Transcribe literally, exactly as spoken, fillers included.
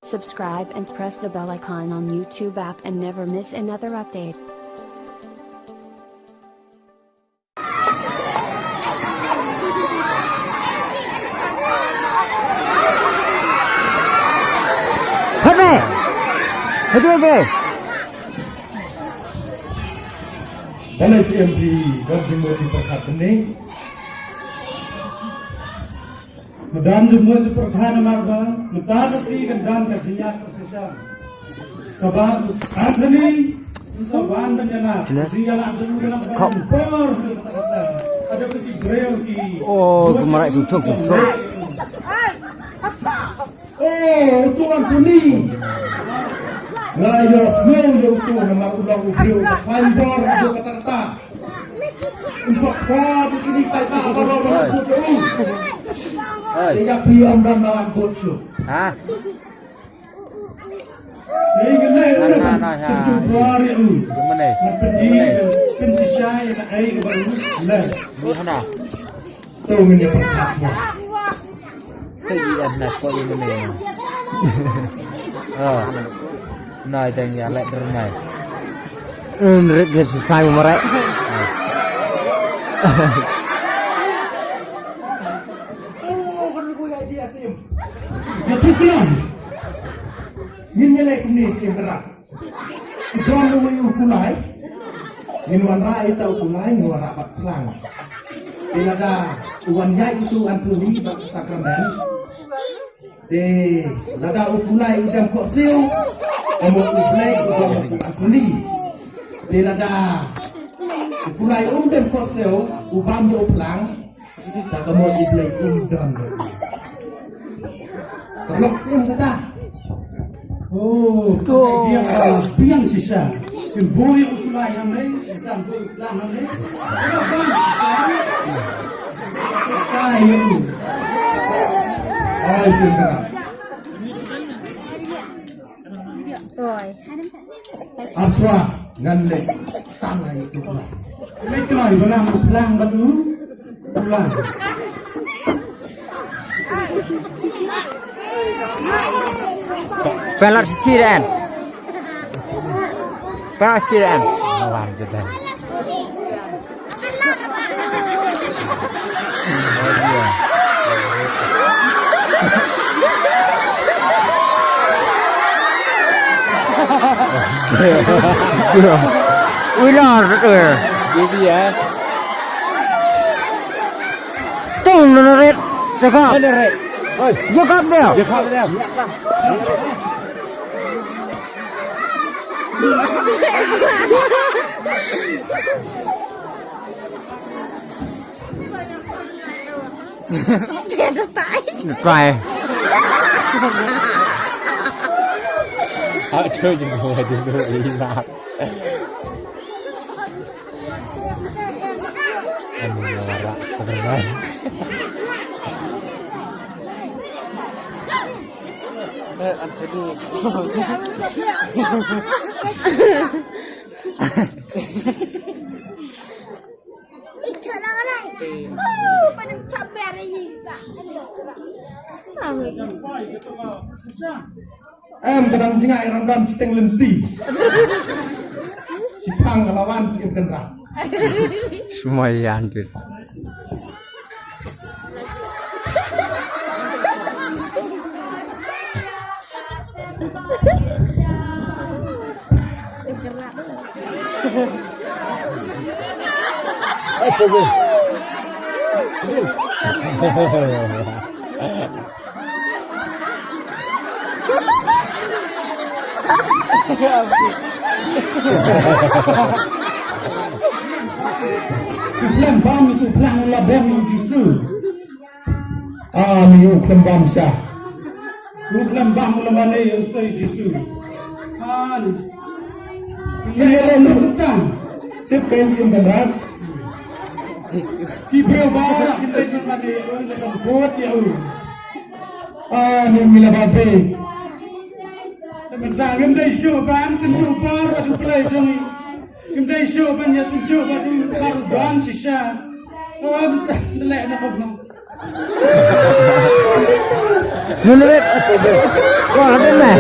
Subscribe and press the bell icon on YouTube app and never miss another update. Hei! Hei, hei! Balei C M P don jingmut jingpyrkhat kane? Nga don jingmut jingpyrkhat namar ba mynta ka sngi kan don ka jingïaid procession kaba u Anthony u sa wan ban ïalap. Jingïalap jong u ka long kaba bor. Haduh ki briew ki. Oh, ka marai sum thok, sum thok. Oh, uto Anthony. Nga ïohsngew ïa uto namar u long u briew uba khlaiñ bor haduh katta katta. U sa kwah ïa kine ki paidbah baroh ban vote ïa u. Te ïa phi ym don ba wan vote shuh. Ha? Te nga leh u leh ban pynjubor ïa u. Ban pyni, ban pynshisha ïa kaei kaba u leh. To ngin ïa pyrkhat shuwa. Te ïa na ko ïa mane. Oh. Nai dang ïa leh der nai. Un rit rit su kai mare. Ïa tu klong. Ngin ïa leh kumne ki ïa berat. Jong uwei u kulai. Ngin wanrah ïa uta u kulai, ngin wanrah bad slang. Te lada u wan ïaid utu u Anthony bad sakramen. Te lada u kulai u dem khohsiew, ka mut u Blei u don bad u Anthony. Te lada u kulai um dem khohsiew, u bam ïa u phlang. Te ka mut u Blei um don. Ka lok siem kata. Oh, to biang, ah, biang shisha. Kin bui u kulai hangne, kin bui u phlang hangne. Biang shisha. Ai, ai, siem kata. Oi. Ap shuwa ngan leh tang ai tu. Leh kloi ba lang lang ba tu. Lang. Pelat siren. Pelat siren. Lawan je dan. Ular, eh. Jadi ya. Tung, nanarit. Cakap. Nanarit. Oi. Cakap dia. Cakap dia. Dia dah tai. Dah tai. Aduh, jangan buat dulu, Ina. Aduh, norak sebenarnya. Eh, Anthony. Em, kadang jingai random siteng lenti. Sipang kalawan si kendra. Semua yang tu. Khlem bam itu phlang la bam Jisu. Ani u khlem bam sha. U khlem bam u la mane u Trai Jisu. Ani. Ni le nu tang. Tip pen sim benrat. Ki briew ba ora kin le kin mane u le kan bot ya u. Ani mi la ba be. Temen tang ngim dei shu ban tin shu bar ba shu play jong. Ngim dei shu ban ya tin shu ba du bar ban shisha. Om le na ko. Nunrit. Ko hadin na.